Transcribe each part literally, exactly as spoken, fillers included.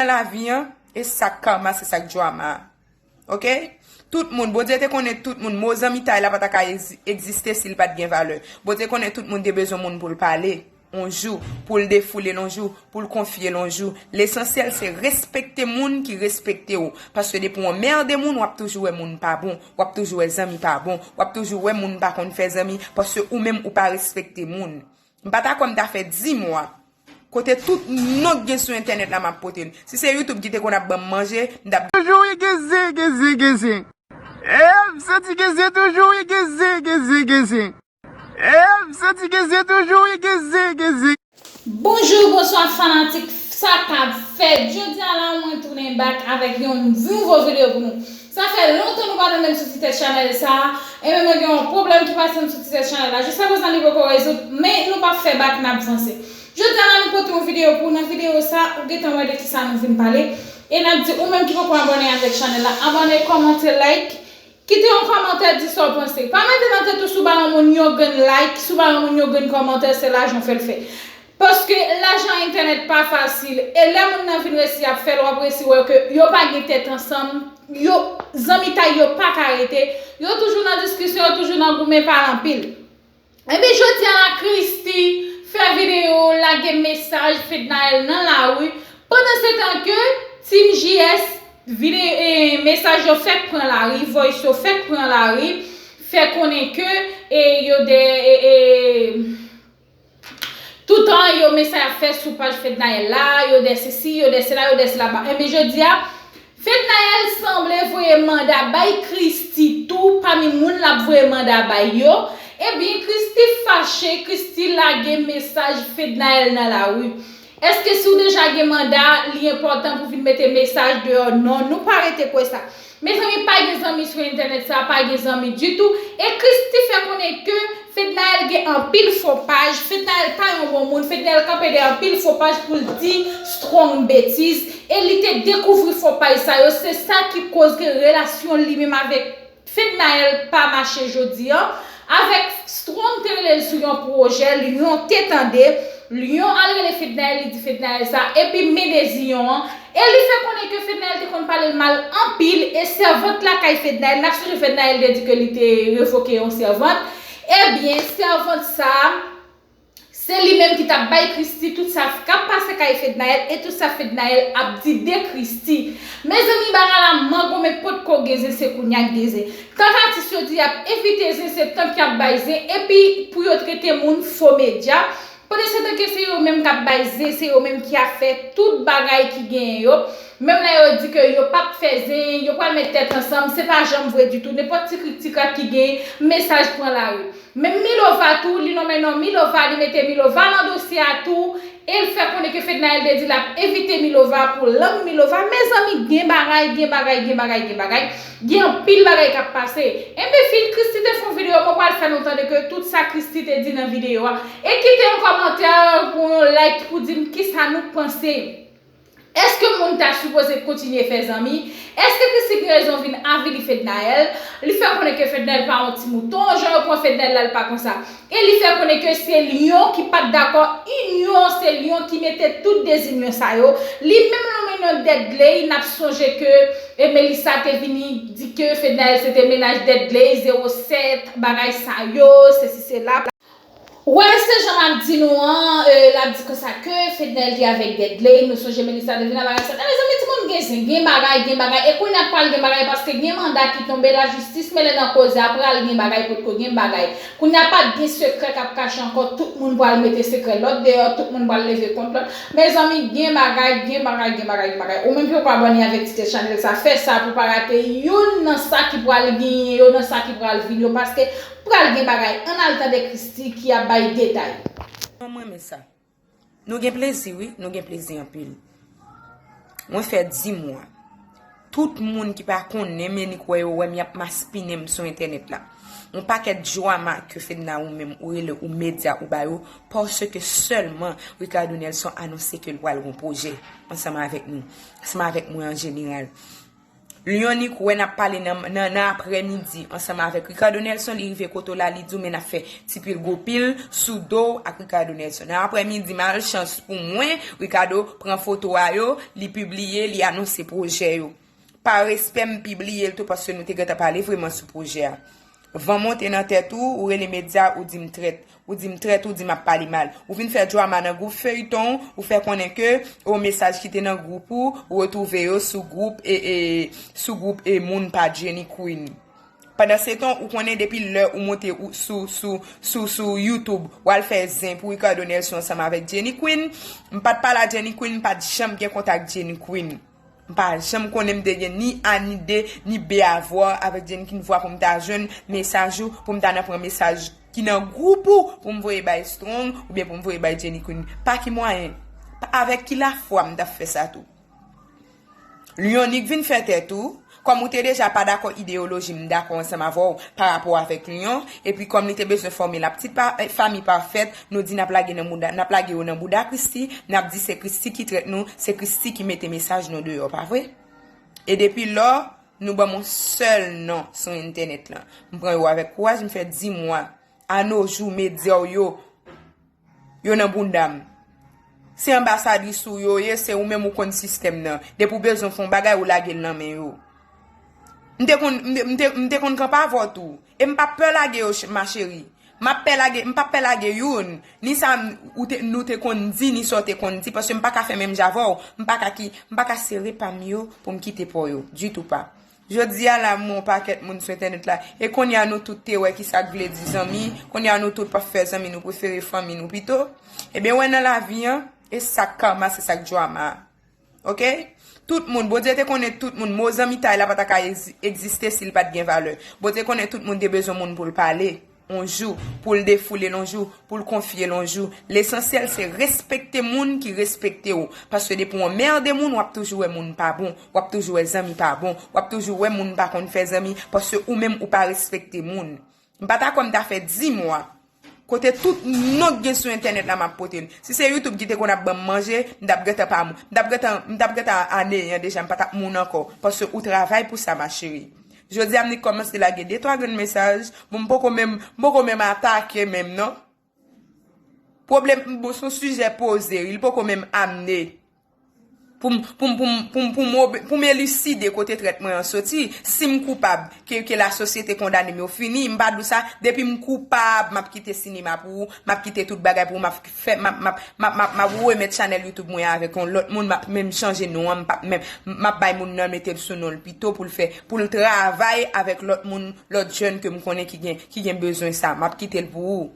Nan lavi an, e sa k karma, se sa k drama. Oke? Tout moun, Bondye te konnen tout moun, mo zanmitay la pa ta ka egzi- egziste si l pa t gen valè. Bondye konnen tout moun te bezwen moun pou l pale yon jou, pou l defoule l yon jou, pou l konfye l yon jou. Lesansyèl se respekte moun ki respekte w. Paske depi w anmède moun, w ap toujou wè moun pa bon, w ap toujou wè zanmi pa bon, w ap toujou wè moun pa konn fè zanmi, paske ou menm ou pa respekte moun. M pa ta kwè m ta fè di mwa. Kote tout non k gen sou entènèt la m ap pote l. Si se YouTube ki te konn ap ban m manje, m t ap Toujou wi geze, geze, geze. E, m santi geze toujou wi geze, geze, geze. E, m santi geze toujou wi geze, geze. Bonjou, bonswa fanatik Sa K ap fèt. Jodi a la mwen tounen back avèk yon nouvo videyo pou nou. Sa fè lontan nou pa tande m sou ti tèt chanèl sa a. Ebyen mwen gen yon pwoblèm ki pase m sou ti tèt chanèl la. Jiska prezan li poko rezoud, men nou p ap fè back, n ap vanse. Jodi a la nou pote yon videyo pou w. Nan videyo sa, ou gentan wè de kisa nou vin pale. E n ap di ou menm ki poko abòne avèk chanèl la, abòne, kòmante, like. Kite yon kòmantè, di sa w panse. Pa mete nan tèt ou si w ba yon moun yon grenn like, si w ba yon moun yon grenn kòmantè, se lajan w fè l fè. Paske lajan entènèt pa fasil. E lè moun nan vin resi ap fè l, w ap resi wè ke yo pa gen tèt ansanm, yo, zanmitay yo pa ka rete, yo toujou nan diskisyon, yo toujou nan goumen, pale anpil. Ebyen, jodi a la, Christie fè videyo, lage mesaj Fednaelle nan lari, pandansetan ke Team J S vide, e, mesaj yo fèk pran lari, voice yo fèk pran lari, fè konnen ke, e, yo de, e, e, toutan yo mesaj ap fè sou paj Fednaelle la, yo de sesi, yo de sela, yo de sela. Ebyen, jodi a, Fednaelle sanble voye manda bay Christie tou, pami moun l ap voye manda bay yo. Ebyen, Christie fache, Christie lage mesaj Fednaelle nan lari. Èske si w deja gen manda, li enpòtan pou w vin mete mesaj deyò? Non, nou pa rete kwè sa. Mezanmi, pa gen zanmi sou entènèt sa, pa gen zanmi ditou. E Christie fè konnen ke Fednaelle gen anpil fo paj, Fednaelle pa yon bon moun, Fednaelle kanpe dèyè anpil fo paj pou l di Strong betiz, e li te dekouvri fo paj sa yo, se sa ki koz ke relasyon li menm avèk Fednaelle pa mache jodi a. Avèk Strong te rele l sou yon pwojè, Lion te tande, Lion al rele Fednaelle, li di Fednaelle sa, epi men desiyon an, e li fè konnen ke Fednaelle te konn pale l mal anpil, e sèvant lakay Fednaelle, n ap sonje Fednaelle te di ke li te revoke yon sèvant. Ebyen, sèvant sa, se li menm ki t ap bay Christie tout sa k ap pase kay Fednaelle e tout sa Fednaelle ap di de Christie. Mezanmi, bagay la mango, men potko gen zen, se kounye a k gen zen. Tan atis yo di y ap evite zen, se tan k y ap bay zen, epi pou yo trete moun fo medya. Pandansetan ke se yo menm k ap bay zen, se yo menm ki ap fè tout bagay ki genyen yo. Menm lè yo di ke yo p ap fè zen, yo pral met tèt ansanm, se pa janm vre ditou. Nenpòt ti krik ti krak ki genyen, mesaj pran lari. Menm Milova tou, li nonmen non Milova, li mete Milova nan dosye a tou, e l fè konnen ke Fednaelle te di l ap evite Milova pou lang Milova. Mezanmi, gen bagay, gen bagay, gen bagay, gen bagay. Gen anpil bagay k ap pase. Enben, fin Christie te fè yon videyo, mwen pral fè nou tande ke tout sa Christie te di nan videyo a. E kite yon kòmantè pou yon like pou di m kisa nou panse. Èske moun ta sipoze kontinye fè zanmi? Èske Christie gen rezon vin avili Fednaelle? Li fè konnen ke Fednaelle pa yon ti mouton, jan yo pran Fednaelle la, li pa konsa. E li fè konnen ke se Lion ki pa t dakò, inyon, se Lion ki mete tout dezinyon sa yo. Li menm nonmen non Dudley, n ap sonje ke, e, Melissa te vini di ke Fednaelle se te mennaj Dudley, zewo sèt, bagay sa yo, sesi sela. Wè, se jan m ap di nou an, e, l ap di konsa ke Fednaelle te avèk Dudley, nou sonje Melissa te vin nan bagay sa. Mezanmi, timoun gen zen, gen bagay, gen bagay, e kounye a pral gen bagay, paske gen manda ki tonbe, lajistis mele nan koze a, pral gen bagay, potko gen bagay. Kounye a pa t gen sekrè k ap kache ankò, tout moun pral mete sekrè lòt deyò, tout moun pral leve kont lòt. Mezanmi, gen bagay, gen bagay, gen bagay, gen bagay. Ou menm ki poko abòne avèk ti tèt chanèl sa, fè sa pou pa rate youn nan sa ki pral genyen yo, nan sa ki pral vin yo, paske pral gen bagay. Ann al tande Christie ki ap bay detay. Mwen renmen sa. Nou gen plezi, wi, nou gen plezi anpil. Mwen fè di mwa. Tout moun ki pa konnen m e ni kwè yo wè m y ap maspinen m sou entènèt la. Yon pakèt drama ke Fedna ou menm ou rele ou medya ou ba yo, paske sèlman Ricardo Nelson anonse ke l pral gon pwojè ansanm avèk nou, ansanm avèk mwen an jeneral. Lyonique wè n ap pale nan, nan, nan aprèmidi ansanm avèk Ricardo Nelson, li rive kote w la, li di w men n ap fè ti pil gwo pil sou do w ak Ricardo Nelson. Nan aprèmidi, malchans pou mwen, Ricardo pran foto a yo, li pibliye, li anonse pwojè yo. Pa respè, m pibliye l tou paske nou te gentan pale vrèman sou pwojè a. Van monte nan tèt ou, ou rele medya, ou di m trèt. Ou di m trèt, ou di m ap pale mal. Ou vin fè drama nan gwoup feyton, ou fè konnen ke o mesaj ki te nan gwoup ou, ou retwouve yo sou gwoup e, e sou gwoup e moun pa Jenny Queen. Pandansetan, ou konnen depi lè ou monte ou, sou, sou, sou, sou YouTube, w al fè zen pou Ricardo Nelson ansanm avèk Jenny Queen, m pa t pale a Jenny Queen, m pa t janm gen kontak Jenny Queen. M pa janm konnen m te gen ni A, ni D, ni B a vwa avèk Jenny Queen vwa pou m ta jwenn mesaj ou, pou m ta nan pran mesaj ki nan gwoup ou, pou m voye bay Strong, oubyen pou m voye bay Jenny Queen. Pa ki mwayen? Pa, avèk ki lafwa m t ap fè sa tou? Lyonique vin fè tèt ou, kòm ou te deja pa dakò ideyoloji m dakò ansanm avè w pa rapò avèk Lyon, epi kòm li te bezwen fòme la petite pa, eh, famille parfaite, nou di n ap lage nan bouda, n ap lage yo nan bouda Christie, n ap di se Christie ki trèt nou, se Christie ki mete mesaj nou deyò, pa vre? E depi lò, nou ban m yon sèl non sou entènèt lan. M pran yo avèk kouraj, m fè di mwa. A no jou, medya w yo, yo nan bounda m. Se anbasadris ou yo ye, se ou menm ou konn sistèm nan. Depi w bezwen fè yon bagay, ou lage l nan men yo. M te konn, m te, m te, m te konn kanpe avè w tou. E m p ap pè lage yo, ch-, ma chérie. M ap pè lage, m p ap pè lage youn. Ni sa m, ou te, nou te konn di, ni sa w te konn di, paske m pa ka fè menm jan avè w. M pa ka ki, m pa ka sere pa m yo pou m kite pa w yo. Ditou pa. Jodi a la, m wè yon pakèt moun sou entènèt la. E kounye a nou tout te wè ki sa k vle di zanmi. Kounye a nou tout p ap fè zanmi, nou prefere fanmi nou pito. Ebyen, wè nan lavi an, e sa k karma, se sa k drama. Oke? Tout moun, Bondye te konnen tout moun. Mo zanmitay la pa ta ka egzi-, egziste si l pa t gen valè. Bondye konnen tout moun te bezwen moun pou l pale, yon jou, pou l defoule l yon jou, pou l konfye l yon jou. Lesansyèl, se respekte moun ki respekte w. Paske depi w anmède moun, w ap toujou wè moun pa bon. W ap toujou wè zanmi pa bon. W ap toujou wè moun pa konn fè zanmi, paske ou menm ou pa respekte moun. M pa ta kwè m ta fè di mwa. Kote tout non k gen sou entènèt la, m ap pote l. Si se YouTube ki te konn ap ban m manje, m t ap gentan pa moun. M t ap gentan, m t ap gentan aneyan deja, m pa t ap moun ankò. Paske ou travay pou sa, ma chérie. Jodi a, m li kòmanse lage de twa grenn mesaj. Bon, m poko menm, m poko menm atake menm, non. Pwoblèm, bon, se yon sijè poze, wi, li poko menm amne. Pou m, pou m, pou m, pou m, pou m ob-, pou m eliside kote trèt mwen an soti. Si m koupab, ke, ke lasosyete kondane m, yo fini. M pa di w sa, depi m koupab, m ap kite sinema pou ou, m ap kite tout bagay pou ou, m ap fè, m ap, m ap, m ap, m ap, m ap remèt chanèl YouTube mwen avèk yon lòt moun, m ap menm chanje non an, m p ap menm, m ap bay moun nan mete l sou non l pito pou l fè, pou l travay avèk lòt moun, lòt jèn ke m konnen ki gen, ki gen bezwen sa. M ap kite l pou ou.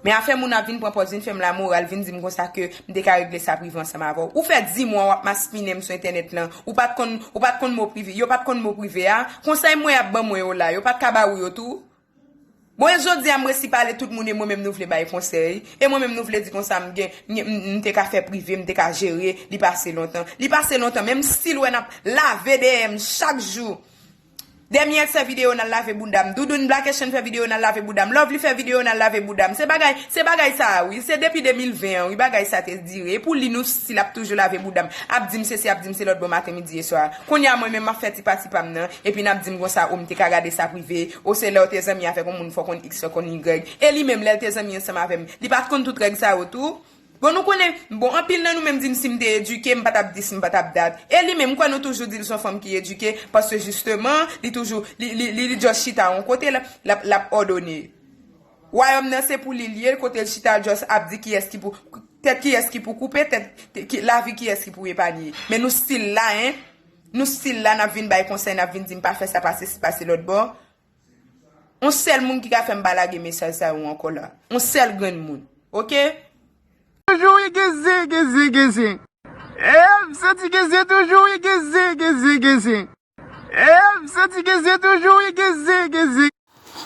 Men afè moun ap vin pran pòz, vin fè m lamoral, vin di m konsa ke m te ka regle sa prive ansanm avè w. Ou fè di mwa w ap maspinen m sou entènèt lan. Ou pa t konn, ou pa t konn mo prive, yo pa t konn mo prive a. Konsèy mwen y ap ban mwen yo la, yo pa t ka ba ou yo tou? Bon, e jodi a m resi pale tout moun e mwen menm nou vle bay konsèy. E mwen menm nou vle di konsa m gen, m, m, m te ka fè prive, m te ka jere, li pase lontan. Li pase lontan, menm si l wè n ap lave dèyè m chak jou. Dèmyè fè videyo n al lave bouda m. Doudoun Black Asian fè videyo n al lave bouda m. Lovely fè videyo n al lave bouda m. Se bagay, se bagay sa a wi. Se depi de mil ven an wi bagay sa te dire. E pou li nou still ap toujou lave bouda m. Ap di m sesi, ap di m se lòt bò maten, midi e swa. Kounye a mwen menm m ap fè ti pati pa m nan. Epi n ap di m konsa, o m te ka gade sa prive. O se lè w te zanmi avèk yon moun fò w konn X, fò w konn Y. E li menm lè l te zanmi ansanm avè m, li pa t konn tout règ sa yo tou? Bon, nou konnen, bon, anpil nan nou menm di m si m te edike, m pa t ap dis, m pa t ap dat. E li menm, m kwè nou toujou di l se yon fanm ki edike, paske jisteman, li toujou, li, li, li, li just chita yon kote, l ap, l ap, l ap òdone. Wayòm nan se pou li l ye, kote l chita, l just ap di kiyès ki pou, tèt kiyès ki pou koupe, tèt, ki, lavi kiyès ki pou epanye. Men nou still la, en. Nou still la, n ap vin bay konsèy, n ap vin di m pa fè sa, pase si, pase lòt bò. On sèl moun ki ka fè m pa lage mesaj sa yo ankò la. On sèl grenn moun. Oke? Toujou wi, geze, geze, geze. E, m santi geze toujou wi, geze, geze, geze. E, m santi geze toujou wi, geze, geze.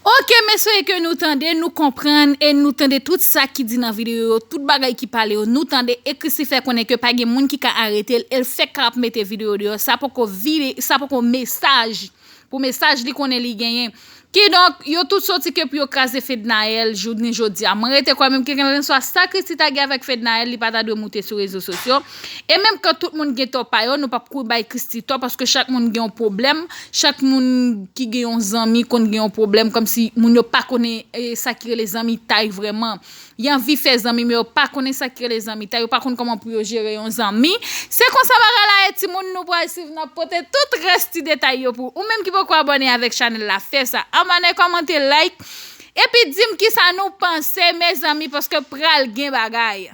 Oke, mesye, ke nou tande, nou konprann e nou tande tout sa ki di nan videyo yo, tout bagay ki pale yo, nou tande e Christie fè konnen ke pa gen moun ki ka arete l, e l fèk ap mete videyo deyò, sa poko vide, sa poko mesaj pou mesaj li konnen li genyen. Kidonk, yo tout soti ke pou yo kraze Fednaelle jounen jodi a. Mwen rete kwè menm ke kèlkanswa sa Christie ta gen avèk Fednaelle, li pa ta dwe moute sou rezo sosyo. E menm kan tout moun gen tò pa yo, nou p ap kouri bay Christie tò, paske chak moun gen yon pwoblèm, chak moun ki gen yon zanmi konn gen yon pwoblèm, kòmsi moun yo pa konnen e, sa ki rele zanmitay vrèman. Y anvi fè zanmi, men yo pa konnen sa ki rele zanmitay, yo pa konn kòman pou yo jere yon zanmi. Se konsa bagay la ye, timoun, nou pral swiv, n ap pote tout rès ti detay yo pou ou menm ki poko abòne avèk chanèl la, fè sa. Anba nan kòmante, like, epi di m kisa nou panse, mezanmi, paske pral gen bagay.